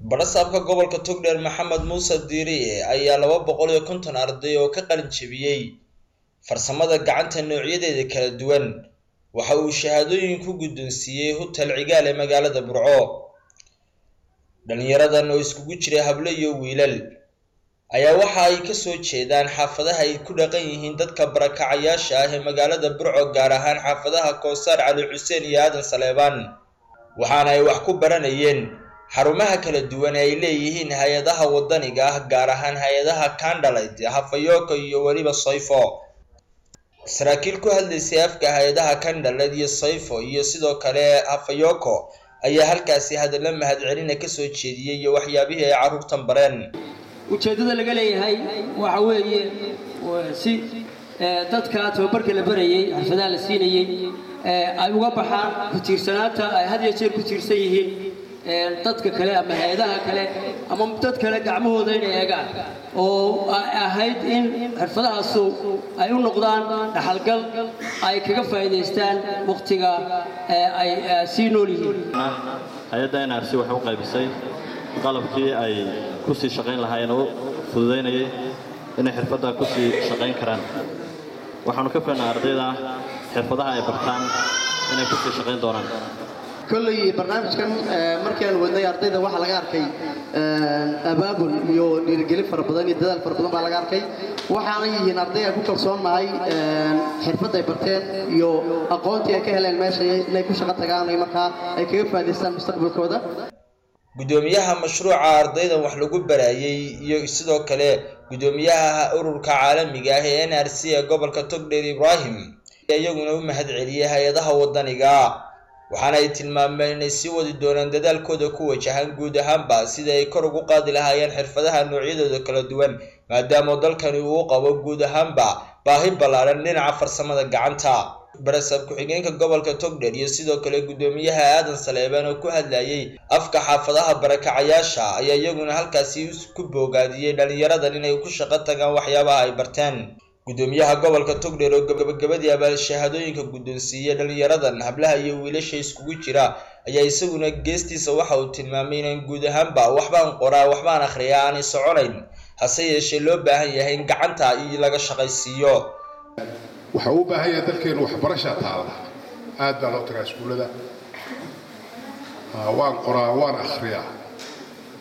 Badhasaabka gobolka Togdheer Maxamed Muuse Diiriye ayaa 250 arday oo ka qalin jebiyey farsamada gacanta noocyadeeda kala duwan waxa uu shahaadooyin ku guddoonsiiyey Hotel Cigaal ee magaalada Burco. Dhalinyaradan oo iskugu jiray hablo iyo wiilal ayaa waxa ay ka soo jeedaan xaafadaha ay ku dhaqan yihiin dadka barakacayaasha ah ee magaalada Burco, gaar ahaan xaafadaha Koosaar, Cali Xuseen iyo Aadan Saleebaan, waxaana ay wax ku baranayeen xarumaha kala duwan ee ay leeyihiin hay-adaha wadaniga ah, gaar ahaan hay-adaha Candlelight, Hafayoko iyo weliba Sayfo. Saraakiil ku hadlaysay afka hay-adaha Candlelight iyo Sayfo iyo sidoo kale Hafayoko ayaa halkaasi hadallo mahadcelina kasoo jeediyey iyo waxyaabihii ay carruurtan bareen. Ujeeddada laga leeyahay waxa weeye si dadka tababarka la barayey, xirfadaha la siinayey, ay uga baxaan ku tiirsanaanta ay had iyo jeer ku tiirsan yihiin dadka kale ama hay-adaha kale ama dad kale gacmahooda inay eegaan, oo ay ahayd in xirfadahaasu ay u noqdaan dhaxalgal ay kaga faa'iidaystaan wakhtiga ay sii nool yihiin. Hay-adda NRC waxay u qaybisay qalabkii ay ku sii shaqayn lahaayeen oo fududaynayay inay xirfadda ku sii shaqayn karaan. Waxaanu ka filanaa ardayda xirfadaha ay bartaan inay ku sii shaqayn doonaan. Kolley barnaamijkan markii aan wadnay, ardayda waxaa laga arkay abaabul iyo dhiirigelin fara badan iyo dadaal fara badan baa laga arkay. Waxaana yihiin arday aan ku kalsoonnahay xirfadda ay barteen iyo aqoontii ay ka heleen meesha inay ku shaqo tagaan ay markaa ay kaga faa'iidaystaan mustaqbalkooda. Guddoomiyaha mashruuca ardaydan wax lagu barayay iyo sidoo kale guddoomiyaha ururka caalamiga ah ee NRC ee gobolka Togdheer Ibraahim iyaguna u mahadceliyey hay-adaha wadaniga, waxaana ay tilmaameen inay sii wadi doonaan dadaalkooda ku wajahan guud ahaanba sida ay kor ugu qaadi lahaayeen xirfadaha noocyadooda kala duwan, maadaama dalkani uu qabo guud ahaanba baahi ballaaran dhinaca farsamada gacanta. Barasaab ku-xigeenka gobolka Togdheer iyo sidoo kale guddoomiyaha Aadan Saleebaan oo ku hadlayay afka xaafadaha barakacayaasha ayaa iyaguna halkaasi ku boogaadiyey dhalinyaradan inay ku shaqo tagaan waxyaabaha ay barteen. Guddoomiyaha gobolka Togdheer oo gabagabadii abaal shahaadooyinka guddoonsiiyey dhalinyaradan hablaha iyo wiilasha iskugu jira ayaa isaguna geestiisa waxa uu tilmaamay inaan guud ahaanba waxbaan qoraa waxbaan akhriyaa aanay soconayn, hase yeeshee loo baahan yahay in gacanta iyo laga shaqaysiiyo. Waxa uu u baahan yahay dalkeenu waxbarasha taala, aad baa loo tagaa iskuullada. Waan qoraa, waan akhriyaa,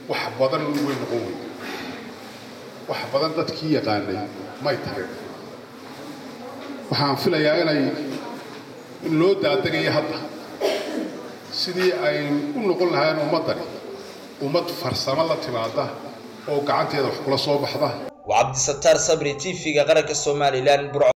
wax badan way noqon wey, wax badan dadkii yaqaanay may tagin. Waxaan filayaa inay in loo daadegaya hadda sidii ay u noqon lahaayeen ummaddani ummad farsamo la timaada oo gacanteeda wax kula soo baxda. Waa Cabdisataar Sabri, TV-ga qaranka Somaliland, Burco.